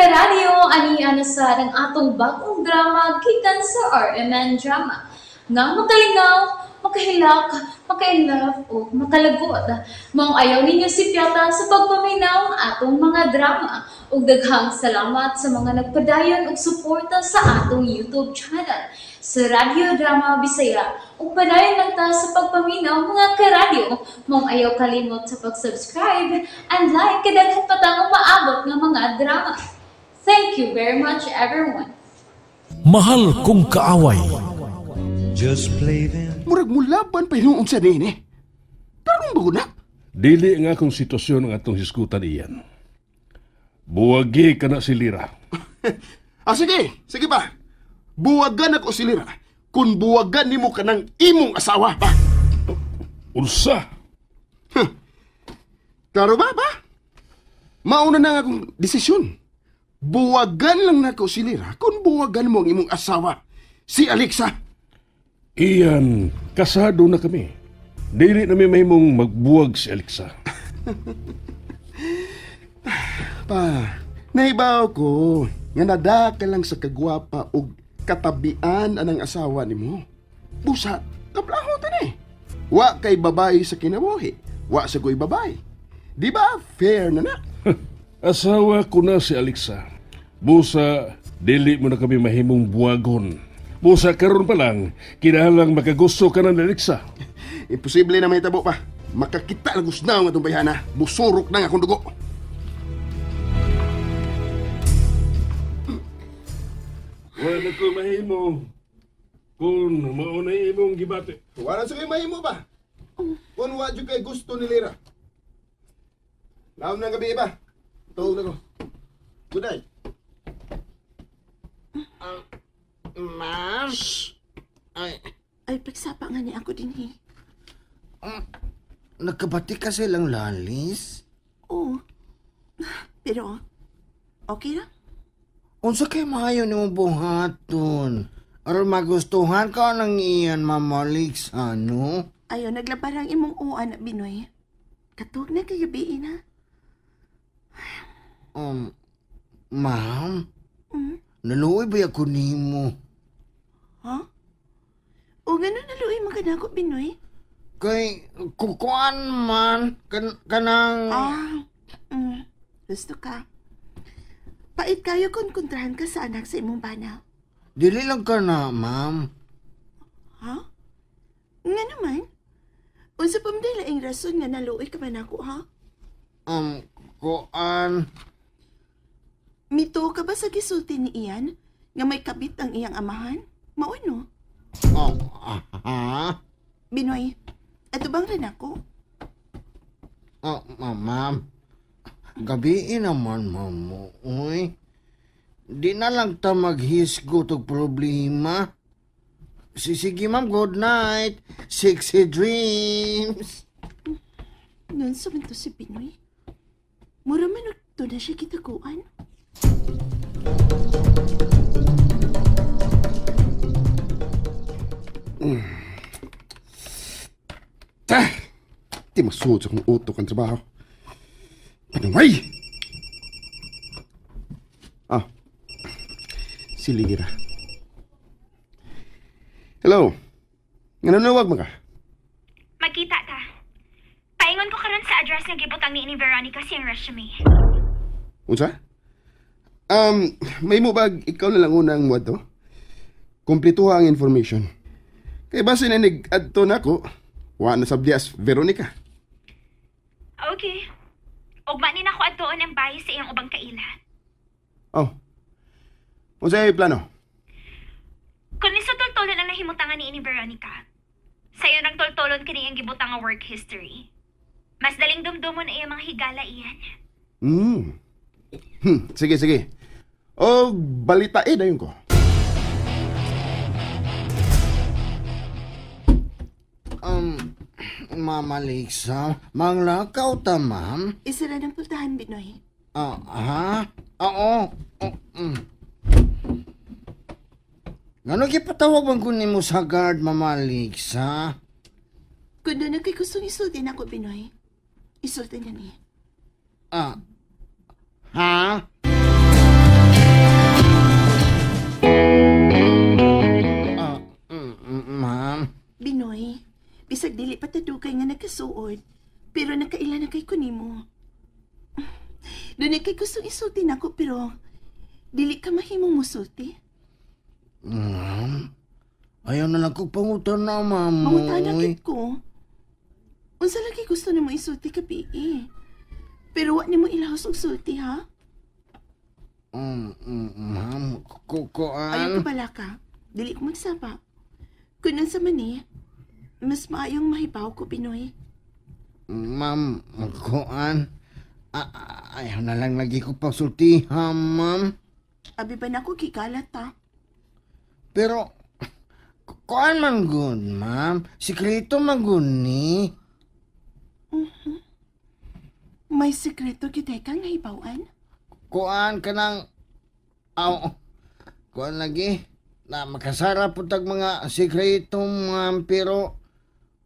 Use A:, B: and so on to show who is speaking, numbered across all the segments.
A: karadyo, ani na sa ang atong bagong drama gikan sa RMN Drama. Nga makalingaw, makahilak, makainlove o makalagot. Maong ayaw ninyo sipyata sa pagpaminaw atong mga drama. Ug daghang salamat sa mga nagpadayon og suporta sa atong YouTube channel sa Radyo Drama Bisaya. Ug padayon lang ta sa pagpaminaw, mga karadyo. Maong ayaw kalimot sa pag-subscribe and like kay daghan pa tang umaabot nga mga drama. Thank you very much, everyone.
B: Mahal Kong Kaaway.
C: Just play them.
D: Murag mulaban pa hinuon sa nene. Tarong ba na?
E: Dili nga akong sitwasyon ang atong hisgutan iyan. Buwagi ka na si Lira.
D: Ah, sige, sige ba. Buwagan ako si Lira kung buwagan nimo ka ng imong asawa pa.
E: Unsa?
D: Huh. Klaro ba ba? Mauna na nga akong desisyon. Buwagan lang nako si Lira kung buwagan mo ang imong asawa, si Alexa.
E: Iyan, kasado na kami. Dili na mi mahimong magbuwag si Alexa.
D: Pa, naibaw ko nga nadaka lang sa kagwapa og katabian anang asawa nimo. Busa, tablahon ta ni. Wa kay babae sa kinabuhi, wa sa ko'y babae. Di ba fair na na?
E: Asawa ko na si Alexa. Busa, dili mo na kami mahimong buwagon. Busa, karon pa lang, kinahanglang makagusto ka na ni Alexa.
D: Imposible na may tabo pa. Makakita lang gusnaw nga itong bayhana. Musurok na nga akong dugo.
E: Wala ko mahimo kung mauna imong gibati.
D: Wala sa kayo mahimo ba? Kung wa jud kay gusto ni Lira. Laom ng gabi ba? Tuog na ko. Good night.
F: Ma'am? Ay,
G: Ay, pagsapa nga ni ako din eh.
F: Nagkabati ka silang lalis?
G: Oo. Pero, okay ra?
F: Unsa kay maayo nimo buhaton? Aron magustuhan ka ng iyan, Ma'am Alexa, no?
G: Ayaw, naglabarang imong uan, Binoy. Katog na kay gabi na.
F: Ma'am? Naluoy ba ako nimo?
G: Ha? O gano'n naluoy man ka nako, Binoy?
F: Kay, kukuan man, kanang...
G: Ah, gusto ka. Pait kayo kung kontrahan ka sa anak sa imong bana.
F: Dili lang ka na, ma'am.
G: Ha? Nga naman. Unsa pa man laing rason nga naluoy ka man ako, ha?
F: Kuan...
G: Mito ka ba sa gisulti ni Ian nga may kabit ang iyang amahan? Mauno?
F: Oh, ha?
G: Binoy, ato bang rin ako?
F: Oh, ma'am. Gabiin naman, ma'am. Uy. Di na lang ta maghisgot og problema. Sige, ma'am. Good night. Sexy dreams.
G: Noon sa man to si Binoy. Mura man to na siya kitakuan.
D: Di masuod sa akong utok ang trabaho. Panuway! Ah, si Lira. Hello. Nga nanawag man ka?
H: Magkita ta. Paingon ko karon sa address nga gibutang ni Veronica siyang resume.
D: Unsa? May mo bag ikaw na lang unang muadto? Kompletuha ang information. Kay base na nag-adto na ako, wa na sabdias Veronica.
H: Okay. Ugma ni nako adtoon ang bahay sa iyang ubang kaila.
D: Oh. Unsay plano?
H: Kun sa toltolon ang nahimutangan ni Veronica. Sayon ang toltolon kini ang gibutang nga work history. Mas daling dumdumon ay ang mga higala iyan.
D: Sige, sige. O balitae dayon ko.
F: Ma'am Alexa, manglakaw ta, ma'am?
G: Isa na ng pultahan, Binoy.
F: Ah, ha? Oo. Oh. Ngano gipatawag man ko nimo sa guard, Ma'am Alexa?
G: Kung doon kay gustong isulti na ako, Binoy. Isulti niya ni.
F: Ah, ha?
G: ko nimo. Dunay kay gustong isulti nako pero dili ka mahimong musulti.
F: Ma'am, ayaw na lang ko pangutan na, ma'am.
G: Mangutana gid ko. Unsa lagi gusto nimo isulti ka PE? Pero wa nimo ilahos og sulti, ha?
F: Ma'am, kukuan.
G: Ayaw ka pala ka. Dili ko magsaba. Kung unsa man ni, mas maayong mahibaw ko, Pinoy.
F: Ma'am, kuan. Ayaw na lang lagi ko pagsulti, ha, ma'am?
G: Abi ba na ako gigalat, ha?
F: Pero, kuan man gud, ma'am. Sikreto man gud ni.
G: Uh-huh. May sikreto gyud kang nahibawan?
F: Kuan ka ng... Aw, kuan lagi. Na makasara po tag mga sikreto, ma'am. Pero,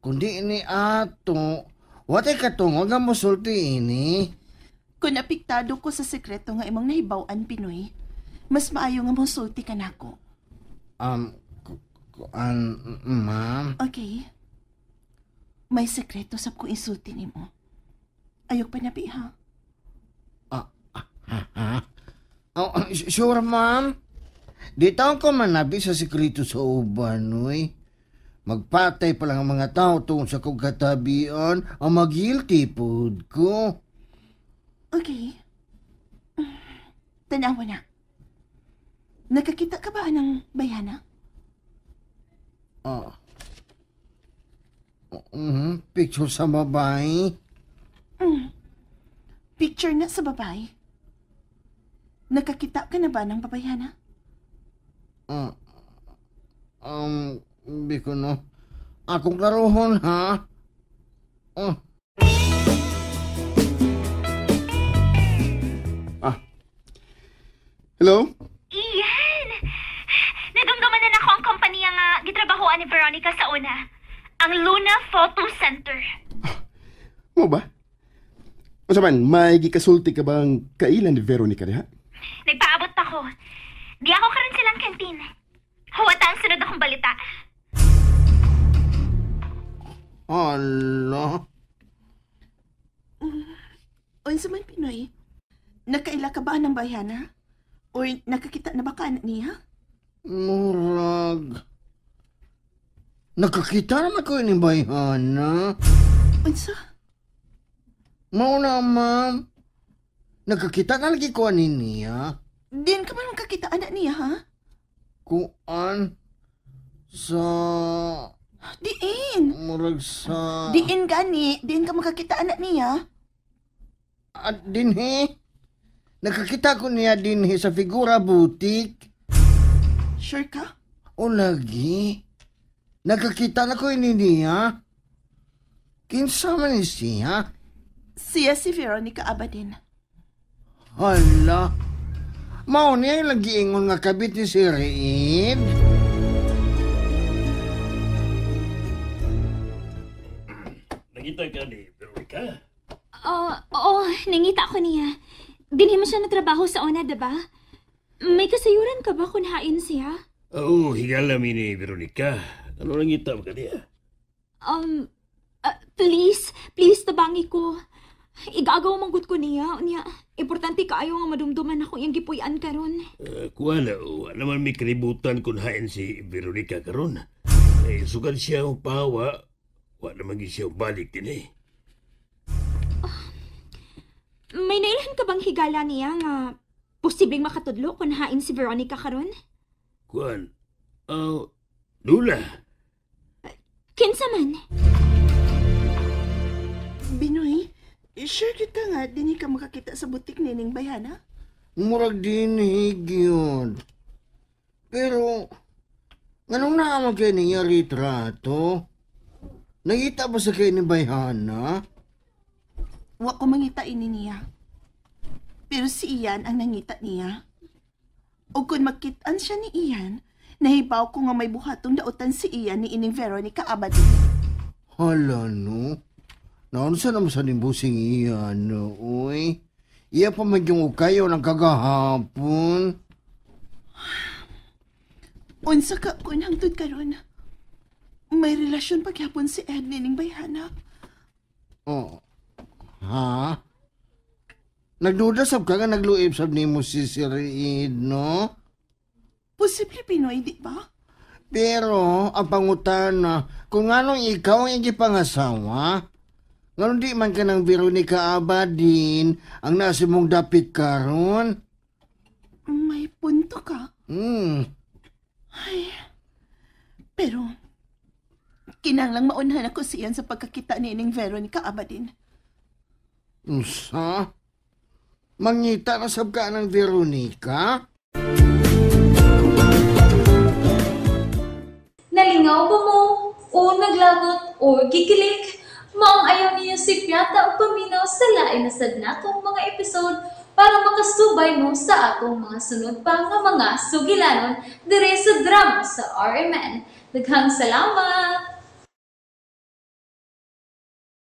F: kundi ini ato, watay katungod nga musulti ini.
G: Kung apektado ko sa sikreto nga imong nahibawan, Pinoy, mas maayo nga musulti ka nako.
F: Kuan, ma'am.
G: Okay. May sikreto sab ko isulti nimo. Ayok pa nabi, ha?
F: Oh, sure, ma'am. Di taon ko manabi sa sikreto sa uban, uy. Magpatay pa lang ang mga tao tungkol sa kong katabian ang mag-guilty pod ko.
G: Okay. Tanawa na. Nakakita ka ba ng bayana?
F: Picture sa babae.
G: Picture na sa babae. Nakakita ka na ba ng babayana?
F: Biko no. Akong klarohon, ha?
D: Hello?
H: Iyan! Nadumduman na nako ang kompanya nga gitrabahoan ni Veronica sa una. Ang Luna Photo Center.
D: Mo ba? Unsa man, may gikasulti ka bang kailan ni Veronica diha?
H: Nagpaabot pa ko. Di ako karon silang kantin. Huwata ang sunod akong balita.
F: Ala.
G: Unsa man, Pinoy? Nakaila ka ba ng bayana? Or nakakita na ba ka niya?
F: Murag. Nakakita naman ko ni bayana.
G: Unsa?
F: Mao na, ma'am. Nakakita na lagi ko ani niya.
G: Din ka man makakita anak niya, ha?
F: Kuan sa...
G: Diin!
F: Murag sa...
G: Diin gani. Diin ka makakita anak niya.
F: At dinhi. Nakakita ko niya dinhi sa Figura Boutique.
G: Sure ka?
F: O lagi. Nakakita na ko ini niya. Kinsa man ni siya?
G: Siya si Veronica Abadin.
F: Hala. Mao niya yung lagiingon nga kabit ni si Reed.
E: Nangita ka ni Veronica?
H: Oo, nangita ko niya. Dinhi mo siya natrabaho sa una, diba? May kasayuran ka ba kung hain siya?
E: Oo, higala mi ni Veronica. Ano nangita mo ka niya?
H: Please, please, tabangi ko. Igagaw manggut ko niya. Niya, importante kaayo nga madumduman ako iyang gipuy-an karon.
E: Kuha na, naman may kalibutan kung hain si Veronica karon. Eh, sugad siya ang pawa. Wa naman siya balik din eh.
H: May nailhan ka bang higala niya nga posibleng makatudlo kung hain si Veronica karon?
E: Kuan, Lula.
H: Kinsa man?
G: Binoy, sure kita nga dinhi ka makakita sa butik nining bayana?
F: Murag dinhi gyud. Pero nganong naa man kay niya retrato? Nangita ba sa kay ni bayana?
G: Wa ko mangita ini niya. Pero si Ian ang nangita niya. O kung magkitaan siya ni Ian, nahibaw ko nga may buhatong dautan si Ian ni ining Veronica Abadin.
F: Hala no. Naunsa naman sa nimbusing Ian, no, uy. Iya pa man yung ukayo ng kagahapon.
G: Unsa ka kung hangtod karon. May relasyon pagyapon si Ed nining bayhana.
F: Oh. Ha? Nagduda sab ka nga nagluib sab nimo si Sir Reed, no?
G: Posible, Pinoy, di ba?
F: Pero ang pangutana, kung anong ikaw ang igipangasawa, nganong di man ka ng Veronica Abadin ang nasa mong dapit karon?
G: May punto ka. Ay, pero kinanglang maunhan ako siyan sa pagkakita ni ining Veronica Abadin.
F: Unsa? Mangita na sab ka ng Veronica?
A: Nalingaw ba mo? O naglagot o gikilig? Maong ayaw niyo si Piata o paminaw sa lain na sad natong mga episode para makasubay mo sa atong mga sunod pa nga mga sugilanon dire sa drama sa RMN. Daghang salamat!